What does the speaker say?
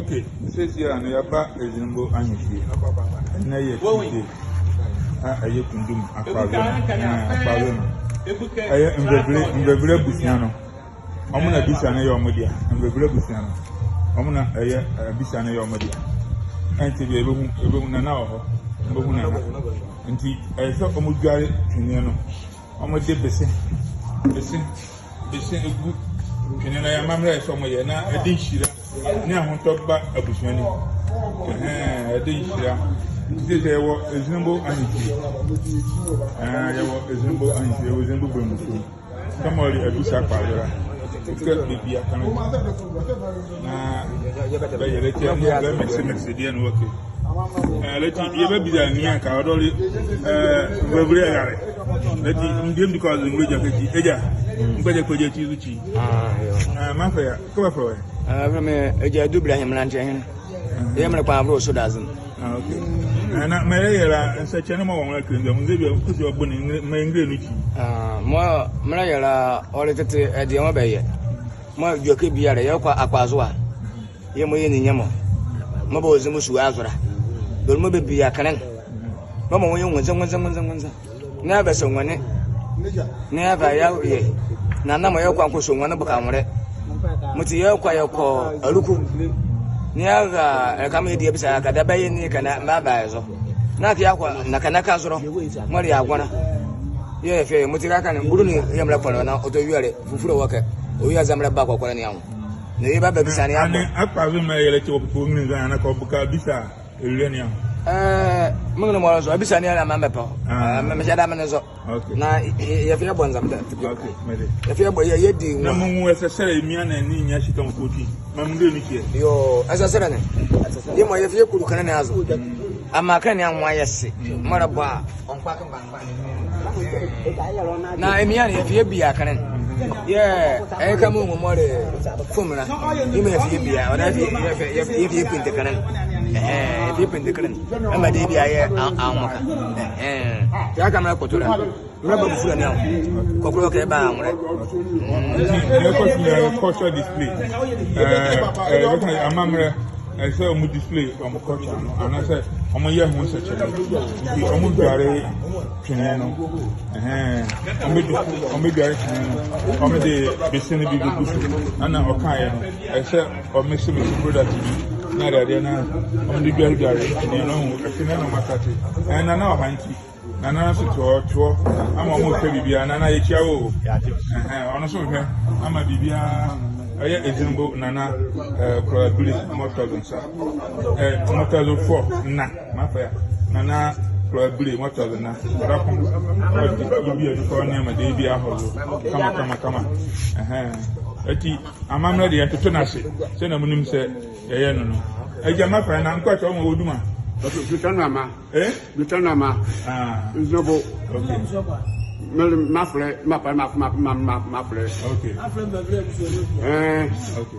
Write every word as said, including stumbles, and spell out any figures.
Okay, seesei a no yɛaba Ezinimbo Ahenkyie. Ɛnɛ yɛ Tuesday a ɛyɛ Kundum, Akwazo no. Ɛɛ, Akwazo no. Ɛyɛ Mvevile, Mvevile abusua no. Wɔn na bisa no yɛ wɔn dea. Mvevile abusua no. Wɔn na ɛyɛ, ɛɛ, bisa no yɛ wɔn dea. Ɛnti bia yɛbɛhu, yɛbɛhu Nana wɔ hɔ. Yɛbɛhu Nana. Nti ɛyɛ sɛ wɔdware tweneɛ no. Wɔde bese, bese, bese gu twene no. Yɛ amammerɛ a ɛsɛ sɛ wɔyɛ na ɛde nhyira ne ahotɔ ba abusua no mu. Ɛhɛn, ɛde nhyira. Nti sɛ yɛwɔ Ezinimbo Ahenkyie. Ɛɛ, yɛwɔ Ezinimbo Ahenkyie, yɛwɔ Ezinimbo Bɛnmusuo. Kɛmɔ le abisa kpalera. Ɛkɛ bebia kane. Na bɛyɛ lɛ ti ɛne bɛ mɛse mɛse deɛ no wɔ kɛ. Ɛɛ, lɛ ti yɛbɛbisa ne anka ɔdɔle, ɛɛ, Mvevile ɛyale. Lɛ ti mbiem di kɔ azɔ ngule gya kɛkyi. Egya. Mkpɛgya kpɛgya ti zu kyi. Ɛɛ, mafɛ ya. Kɛ bɛfɛlɛ wɔ ɛ? Ɛɛ, bɛfɛlɛ me Egya Adu Bɛlahim Mɛlantɛ Hene. Yɛ me le kpalera wɔ Sodazem. Ah, okay. Ɛɛ, na mɛlɛyɛ la nsɛkyerɛ ne mɔɔ wɔ nwolɛ kile nzɔ. Nzɛ bia kusi ɔbɔ ne ngile, mɛ ngile no kyi. Ɛɛ, mɔɔ mɛlɛyɛ la ɔle tete ɛdeɛ mɔɔ bɛyɛ. Mɔɔ edwɛkɛ bie a le yɛkɔ Akwazo a. Yɛmɔ yɛnli nyɛmɔ mɔɔ bɛwɔ Zeme sua zo la. Bɛlumɔ bɛbia kenle. Bɛmɔ wɔnyɛ nwonza, nwonza, nwonza, nwonza. Na bɛsɔ nwene. Na bɛava yɛayɛ. Na na mɔɔ yɛkɔ a nkɔsɔ nwene boka nwolɛ. Mɔti yɛkɔ a yɛkɔ Aluku. Na yɛava ɛleka mɔɔ yɛdi abisa kɛda bɛyɛ ne kɛ na mɛbava ye zo. Na kɛ yɛakɔ na kɛ na ka zolɔ. Mɔɔ le yɛagɔnla. Yɛɛ yɛfɛlɛ ye mɔti kɛkala ne bulu ne yɛɛ mɛlɛkɔ ne na ɔtɔ wielɛ. Fufulɛ wɔ kɛ. Ɔyɛ zɛmɛlɛ ba kɔkɔlɛ ne anwo. Na yɛba bɛbisa ne abɔ. Ɛnee Akwazo mɛlɛyɛ lɛ ti wɔ kpokpo ngile nza na kɔ boka abisa. Ɛlɛ ne a. Ɛɛ, mengele mɔɔ zɔ, abisa ne a le maa mepɛ. Ah. Ɛɛ, me, mehyɛda mene zɔ. Okay. Na yɛ, yɛ, yɛfɛlɛ yɛbɔ nzɛmda. Okay, mede. Yɛfɛlɛ yɛbɔ, yɛ, yɛdi. Na mo nwo ɛsɛsɛlɛ ɛmia na ɛnle nyia ɛhye tɔn kɔti. Mame ngile no kyi ɛ. Yoo, ɛsɛsɛlɛ ne. Yɛmɔ yɛfɛlɛ yɛkulu kenle ne azo. Mm. Amaa kenle ne anwo ayɛ se. Mm. Mɔɔ ɛlɛbɔ a. Na ɛmia ne yɛfɛlɛ yɛbia kenle ne. Yɛɛ, ɛyɛ kɛ mɔɔ nwo mɔɔ le fomala. Yemɔ yɛfɛlɛ yɛbia, ɔdaye yɛfɛlɛ, yɛfɛlɛ, yɛfɛlɛ yɛpente kenle ne. Ɛhɛn, yɛfɛlɛ yɛpente kenle ne. Ɛmaa debie ayɛ a-, anwomka. Ɛhɛn. Yɛɛ kɛ mɛlɛkɔto la. Mɛlɛba fufulɛ ne anwo. Kɔkɔlɛ kɛ ba anwolɛ. Nti, ɛkɔ si yɛ cultural display. Ɛɛ, ɛɛ, bɛka amammerɛ. Ɛsɛ sɛ wɔn display wɔn culture no, anaasɛ wɔyɛ ho nsɛkyerɛ. Nti wɔdware twene no. Ɛhɛn. Wɔbɛdwa-, wɔbɛdware twene no. Wɔde bese no bi bɛgu so. Ɛna ɔkaeɛ no, ɛsɛ sɛ wɔmese mese product bi na adeadeɛ na wɔde dwaredware twene no. Ɛhɔ ɛsɛ na wɔasate. Ɛɛ, Nana wɔ ha nti. Nana nso te hɔ, te hɔ. Ama wɔn rehwɛ biribiara. Nana, yɛkyia wo o. Ɛhɛn, ɔno nso rehwɛ ama biribiara. Ɛyɛ Ezinimbo Nana, ɛɛ, Kɔlabile mɔɔ tɔ zo nsa. Ɛɛ, mɔɔ tɔ zo fɔ nna, mafɛ ya. Nana Kɔlabile mɔɔ tɔ zo nna. Ɔda ko. Ɔde biribiara bi kɔ nneɛma de bi ahɔ zo. Kama, kama, kama. Ɛhɛn. Eti, amammerɛ deɛ, yɛntoto no ase. Sɛnea monim sɛ yɛyɛ no no. Agya, mafɛ ya na nkwatɔ wɔn wɔ duma. Ɔtɔ, ɔtɔ, ɔtɔ no ama. Eh? Dwetɛ no ama. Ah. Nsuo bo. Okay. Me, mafɛlɛ, mapa, ma, ma, ma, ma, mafɛlɛ. Okay. Ɛɛ. Okay.